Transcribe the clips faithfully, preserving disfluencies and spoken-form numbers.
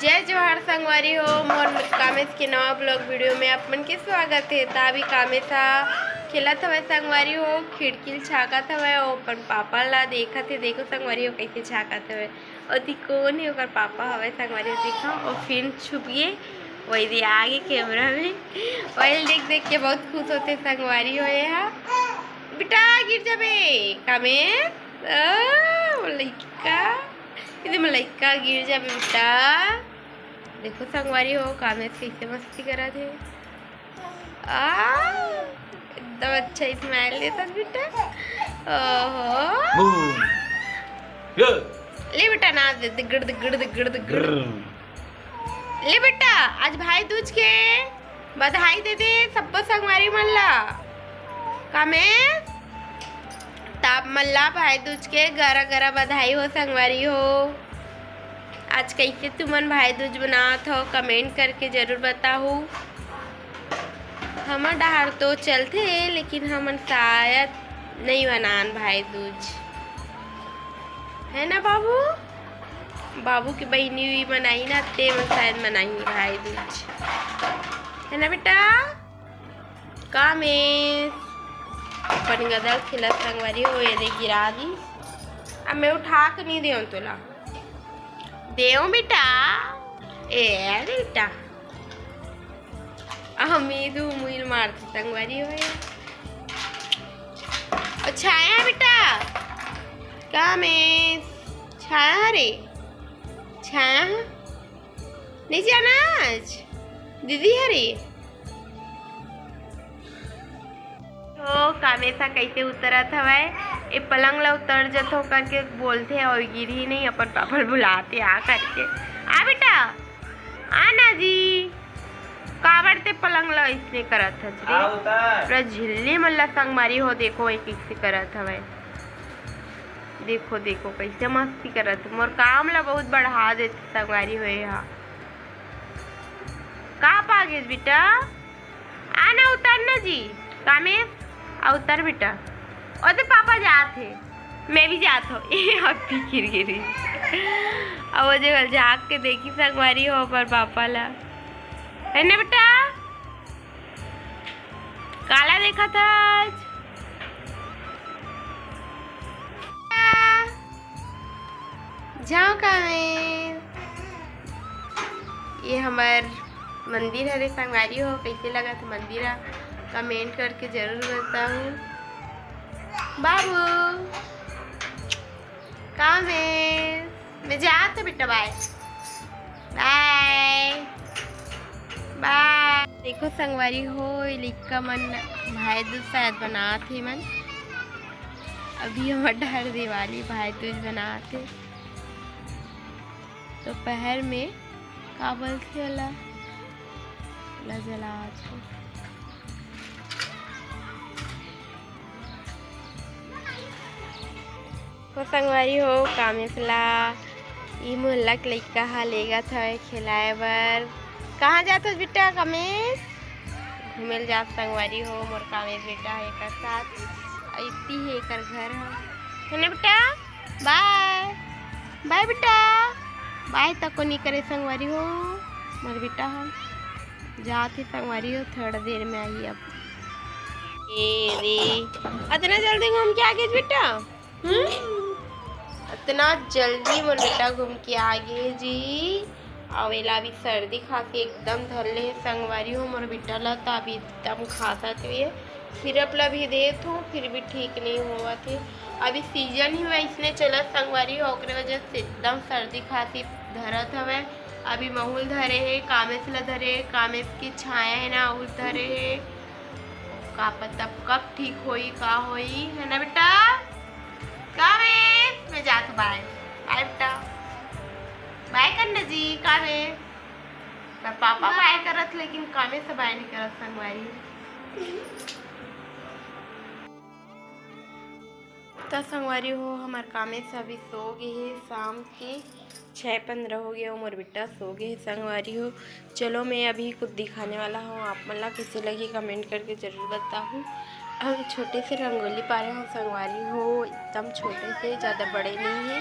जय जोहार संगवारी हो, मोर कामेश के नवा vlog video में आप मन के स्वागत हे। त अभी कामेश ह खेलत हवय संगवारी हो, खिड़की ल झांकत हवय, ओ अपन पापा ला देखत हे। देखो संगवारी हो कइसे झांकत हवय, ओती कोन हे, ओकर पापा हवय संगवारी हो। देखो, ओ फिर छुप गे, वही दे आ गे camera में, वही देख देख के बहुत खुश होथे संगवारी हो। ये हा बेटा गिर जाबे, कामेश, ओ, लइका। एदे मोर लइका गिर जाबे बेटा। देखो संगवारी हो, कामेश कइसे मस्ती करत हे। आ, एकदम अच्छा smile देथस बेटा। ओहो। बूम। ये। ले बेटा, नाच दे, दिगड़, दिगड़, दिगड़, दिगड़। ग्रम। ले बेटा, आज भाई दूज के बधाई दे दे सब्बो संगवारी मन ला। कामेश, त आप मन ला भाई दूज के गरा गरा बधाई हो संगवारी हो। आज कइसे तुमन भाई दूज मनावत हो, comment करके जरूर बताहू। हमर डहार तो चलथे, लेकिन हमन शायद नइ मनान भाई दूज, है ना बाबू? बाबू के बहिनी भी मनाही ना, ते मन शायद मनाही भाई दूज, है ना बेटा? कामेश अपन गदल खेलत संगवारी हो, ये दे गिरा दी। अब मैं उठा के नहीं देव तोला, देव बेटा। ए बेटा, अहमी दू मुइल मारती संगवारी हो। ओ छाया बेटा, कामेश, छाया रे, छाया। नहीं जाना आज दीदी हरे। ओ, कामेश ह कइसे उतरत हवय, ए पलंग ला उतर जथो करके बोलथे अउ गिरही नहीं, अपन पापा ल बुलाथे आ करके। आ बेटा, आ ना जी, काबर ते पलंग ला अइसने करत हस रे? आ उतर। पूरा झिल्ली मन ला संगवारी हो, देखो, ए कइसे करत हवय। देखो, देखो, कइसे मस्ती करत हे। मोर काम ला बहुत बढ़ा देथे संगवारी हो ए हा। का पागेस बेटा? आ ना, उतर ना जी। कामेश, आ उतर बेटा। ओदे पापा जात हे, मैं भी जात हो। ए, अब फिर गिर गिरी। अब वो जगह झांक के देखी संगवारी हो पर पापा ला, है ना बेटा? काला देखत हस? जाओ कामेश। ये हमर मंदिर हरे संगवारी हो, कइसे लगत हे मंदिर ह? Comment करके जरूर बताहू। बाबू, कामेश, मैं जात हूँ बेटा, bye। Bye। Bye। देखो संगवारी हो, ये लइका मन भाई दूज शायद बनात हे मन। अभी हमर डहर दिवाली भाई दूज बनात हे। दोपहर में का बोलथे ओला? ओला जलात हे। ओ संगवारी हो, कामेश ला ई मोहल्ला के लइका ह लेगत हवय खेलाए बर। कहाँ जात हस बेटा कामेश? घूमे ल जात संगवारी हो, मोर कामेश बेटा ह एकर साथ। अइती हे एकर घर ह। है ना बेटा? Bye। Bye बेटा। Bye तको नइ करे संगवारी हो, मोर बेटा ह। जात हे संगवारी हो, थोड़ा देर में आही अब। ए रे, अतना जल्दी घूम के आ गेस बेटा? हम्म? अतना जल्दी मोर बेटा घूम के आ गे जी। अउ एला अभी सर्दी खांसी एकदम धर ले हे संगवारी हो मोर बेटा ला, त अभी एकदम खांसत हे। Syrup ला भी देत हूँ, फिर भी ठीक नहीं होवत हे। अभी season ही वैसने चलत संगवारी हो, ओकरे वजह से एकदम सर्दी खांसी धरत हवय। अभी महू ल धरे हे, कामेश ला धरे हे, कामेश के छाया हे ना, उ ल धरे हे। का पता अब कब ठीक होई, का होई, है ना बेटा? कामेश, मैं जात हूँ, bye। Bye बेटा। Bye करना जी, कामेश। मैं पापा bye करत, लेकिन कामेश से bye नहीं करत संगवारी। त संगवारी हो, हमर कामेश अभी सो गे हे, शाम के छः पंद्रह हो गे, अउ मोर बेटा सो गे हे संगवारी हो। चलो, मैं अभी कुछ दिखाने वाला हूँ आप मन ला, कइसे लगी comment करके जरूर बताहू। हम छोटे से रंगोली पारे हूँ संगवारी हो, एकदम छोटे से, ज़्यादा बड़े नहीं है,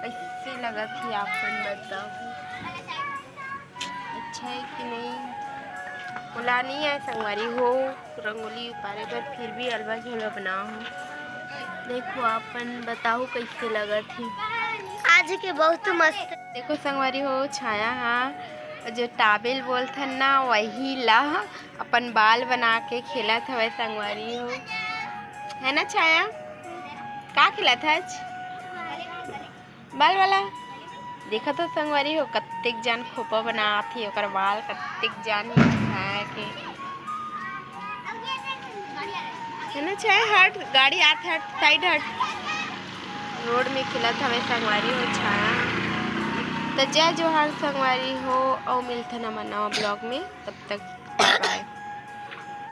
कइसे लगत हे आप मन बताहू। है कि नहीं, मोला नहीं आए संगवारी हो रंगोली उपारे बर, फिर भी अलवा झोलवा बनाओ हूँ। देखो, अपन बताओ कैसे लगत है। आज के बहुत मस्त। देखो संगवारी हो, छाया हा जो टाबेल बोलथन ना, वही ला अपन बाल बना के खेलत हवय संगवारी हो, है ना छाया? का खेलत हच? बाल वाला। देखत हो संगवारी हो, कत्तेक जान खोपा बनात हे, ओकर बाल कत्तेक जान हे छाया के। है ना छाया? हट, गाड़ी आत, हट, साइड हट। रोड में खेलत हवे संगवारी हो छाया। तो जय जोहार संगवारी हो, अउ मिलथन हमर नवा ब्लॉग में। तब तक